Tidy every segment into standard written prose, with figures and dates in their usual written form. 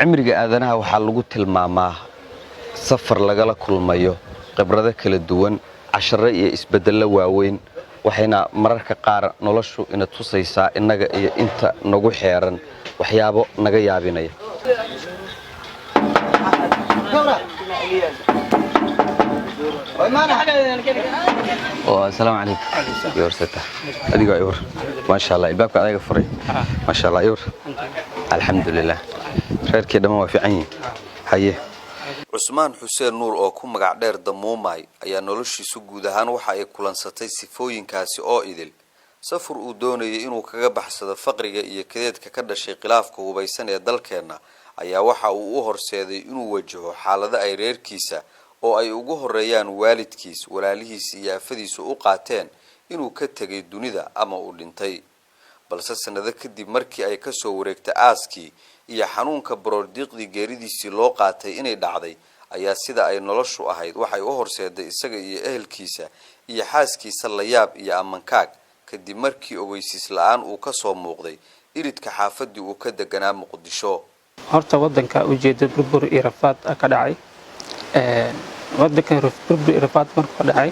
Cimriga aadanaha waxaa lagu tilmaamaa safar lagala kulmayo khibrado kala duwan, casharo iyo isbeddello waaweyn, waxayna mararka qaar noloshu ina tusaysaa innaga iyo inta nagu xeeran waxyaabo naga yaabinaya. Asalaamu calaykum, yorsata adigoo iwr, maasha Allah, ilbaabka adaga furay, maasha Allah, iwr, alxamdulilah, reerkii dhammaan waa fiican yihin. Haye. Cusmaan Xuseen Nuur oo ku magac dheer Damuumay ayaa noloshiisu guud ahaan waxa ay kulansatay sifooyinkaasi oo idil. Safar uu doonayay inuu kaga baxsado faqriga iyo kadeedka ka dhashay khilaafka hubaysan ee dalkeenna ayaa waxa uu u horseeday inuu wajaho xaalado ay reerkiisa oo ay ugu horeeyaan waalidkiis, walaalihiis iyo afadiisu u qaateen inuu ka tegay dunida ama uu dhintay. Balse sannado kadib markii ay kasoo wareegtay aaskii iyo xanuunka baroordiiqdii geeridiisii loo qaatay inay dhacday, ayaa sida ay noloshu ahayd waxay u horseeday isaga iyo ehelkiisa iyo xaaskiisa layaab iyo amankaag, kadib markii ogeysiis la-aan uu kasoo muuqday iridka xaafadii uu ka deganaa Muqdisho. Horta wadanka ujeeda burbur iyo rafaad ka dhacay. Wadanka burbur iyo rafaad markuu ka dhacay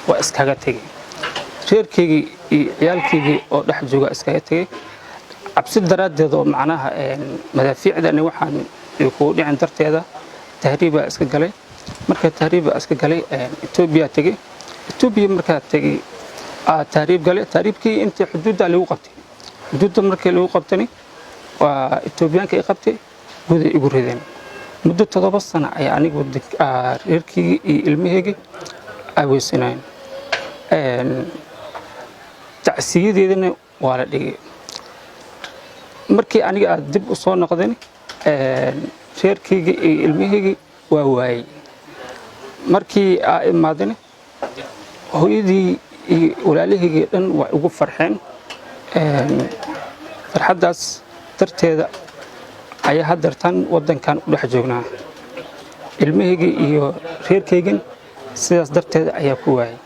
waa iskaga tegay reerkeygii iyo ciyaalkeygii oo dhex jooga, iskaga tegay cabsi daraaddeed oo macnaha madaafiicdani waxaan kugu dhicin darteeda. Tahriibaa iska galay. Marka tahriibbaa iska galay, Etoobiya tegey. Etoobiya markaa tegey, tahriib galay. Tahriibkii intii xuduudda lagu qabtay, xuduudda markii lagu qabtani waa Etoobiyaanka i qabtay, guday igu rideen. Muddo 7 sano ayaa anigu reerkeygii iyo ilmaheygii ay weysanayeen. Tacsiyadeedana waa la dhigay. Markii aniga aad dib u soo noqdan, reerkeyga iyo ilmaheygii waa waayey. Markii aa imaadana, hooyadii iyo walaalahaygii dhan waa igu farxeen. Farxaddaas darteeda ayaa haddeertan waddankan u dhex joognaa. Ilmahaygii iyo reerkaygan sidaas darteeda ayaa ku waayay.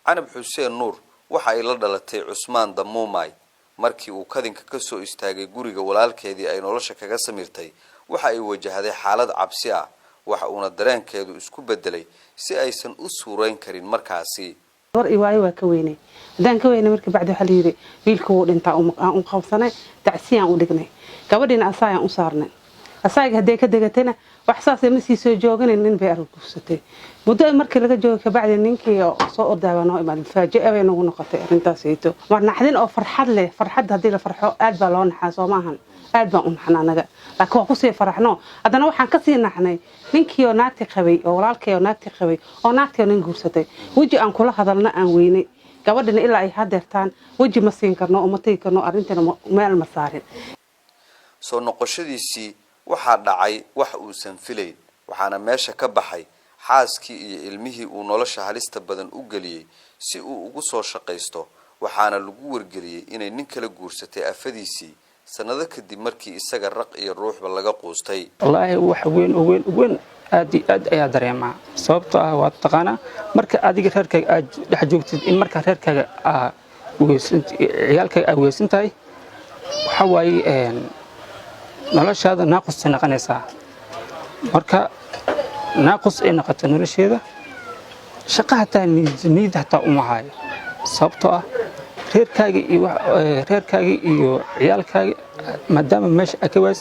Canab Xuseen Nuur waxa ay la dhalatay Cusmaan Damuumay. Markii uu kadinka ka soo istaagay guriga walaalkeedii ay nolosha kaga samirtay, waxa ay wajahday xaalad cabsi ah, waxa uuna dareenkeedu isku bedelay si aysan u suurayn karin markaasi. War i waayo, waa ka weynay. Haddaan ka weynay, marka bacdi waxaa la yidhi wiilka wuu dhintaa. Aan u qabsanay, tacsiyaan u dhignay, gabadhiina asaayaan u saarnay. Asaaga haddee ka degatayna, wax saasay ma sii soo jooganayn, nin bay arag guursatay. Muddo markii laga joogay kabacdi, ninkii soo ordaay baa noo imaaday. Mufaaji'a bay nagu noqotay arrintaasayto. Waa naxdin oo farxad leh. Farxad haddii la farxo aad baa loo naxaa, soo maahan? Aad baan u naxna anaga, laakiin waa kusii faraxno. Haddana waxaan kasii naxnay ninkii oo naagti qabay, oo walaalkay oo naagti qabay, oo naagtii oo nin guursatay. Weji aan kula hadalna aan weynay. Gabadhina ilaa ay hadeertaan weji ma siin karno oo ma tegi karno, arrintina meel ma saarin. Soo noqoshadiisii waxaa dhacay wax uusan filayn, waxaana meesha ka baxay xaaskii iyo ilmihii uu nolosha halista badan u geliyey si uu ugu soo shaqaysto, waxaana lagu wargeliyey inay nin kala guursatay afadiisii, sannado kadib markii isaga raq iyo ruuxba laga quustay. Wallaahi wax weyn oo weyn weyn, aad iyo aad ayaa dareemaa, sababtoo ah waa taqaanaa marka adiga reerkaaga aad dhex joogtid in markaa reerkaaga aa weysan, ciyaalkaaga aa weysan tahay, waxaa waaye noloshaada naaqusay noqonaysaa. Marka naaqus ay noqoto nolosheeda, shaqa hataa niyad hataa uma hayo, sababtoo ah reerkaaga iyo reerkaaga iyo ciyaalkaaga maadaama meesha aa ka waas,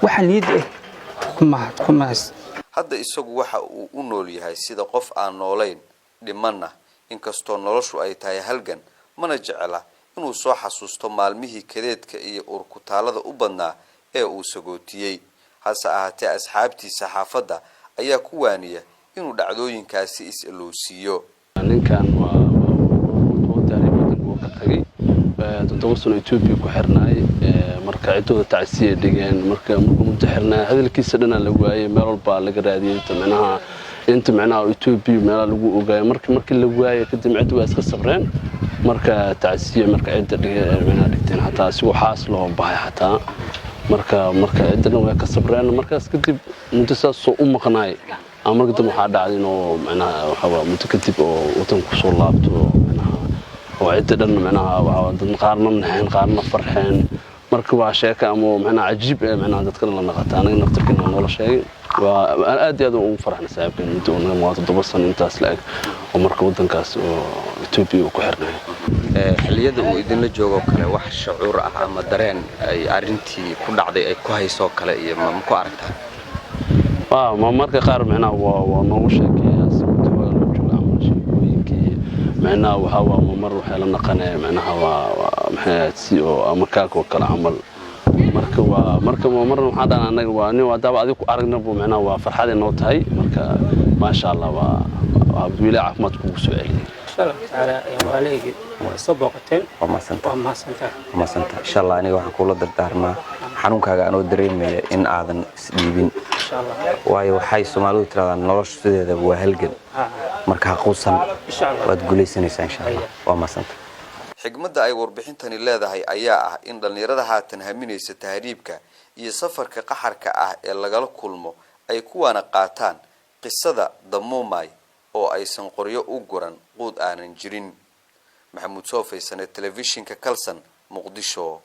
waxa niyad ah kuma hays. Hadda isagu waxa uu u nool yahay sida qof aan noolayn dhimanna, inkastoo noloshu ay tahay halgan, mana jecla inuu soo xasuusto maalmihii kadeedka iyo urkutaalada u badnaa ee uu sagootiyey. Hase ahaatee, asxaabtiisa xaafadda ayaa ku waaniya inuu dhacdooyinkaasi is-ilowsiiyo. Ninkan waa taariikh. Wadanka uu ka tagay, 7 sano Etoobiya ku xirnaay. Marka ciddooda tacsiya dhigeen. Marka markuu muddo xirnaay, hadalkiisa dhanaa la waayey, meel walbaa laga raadiyey. Inta micnaha, inta micnaha Etoobiya meelaa lagu ogaayay. Marka markii la waayey kadib, cidda waa iska sabreen. Marka tacsiya marka cidda micnaha dhigteen, xataa asigoo xaas loo baxay xataa. Marka cidda dhan way ka sabreen. Markaas kadib muddo saasoo u maqnaay ama marka dambe waxaa dhacday inuu micnaha waxaa muddo kadib oo wadanka kusoo laabto, micnaha oo cidda dhan micnaha waxaa dad qaarna naxeen, qaarna farxeen. Marka waa sheeko ama macnaha cajiib ee macnaha dadkana la naqata, anaga naftarkeena noola sheegay. Waa aad iyo aad ugu faraxna saaxiibkeen muddo uu naga maqnaa, 7 sano intaas la eg oo marka waddankaas oo Etoobiya uu ku xirnay. Xilliyada uu idinla joogo kale, wax shucuur ah ama dareen ay arrintii ku dhacday ay ku haysoo kale iyo ma ku aragtaa? Waa marka qaar macnaha waa noogu sheekeeyaa si muddo waa loo jooga camal sheekooyinkii macnaha waxaa waa mar waxay la naqanaya macnaha waa maxay ahayd si oo ama kaak oo kale camal. Marka waa marka marna waxaan dhahnaa annaga waa nin haddaaba adiga ku aragnaba macnaha waa farxad inoo tahay. Marka maasha Allah, waa wiila caafimaad kugu soo celiyay. Insha Allahu tacaala, walaalahaygi waa soo booqateen. Waa mahadsantahay. Waa mahadsantahay. Waa mahadsantahay. Insha Allah, aniga waxaan kuula dardaarmaa xanuunkaaga anoo dareemaya in aadan isdhiibin, Insha Allah. waayo waxay Soomaalidu tirahdaan noloshu sideeda waa halgan. Marka ha quusan. Insha Allah. Waad guulaysanaysaa insha Allah. Waa mahadsantahay. Xigmadda ay warbixintani leedahay ayaa ah in dhallinyarada haatan haminaysa tahriibka iyo safarka qaxarka ah ee lagala kulmo ay kuwaana qaataan qisada Damuumay oo aysan qoryo u guran quud aanan jirin. Maxamuud Soofaysane, Telefishinka Kalsan, Muqdisho.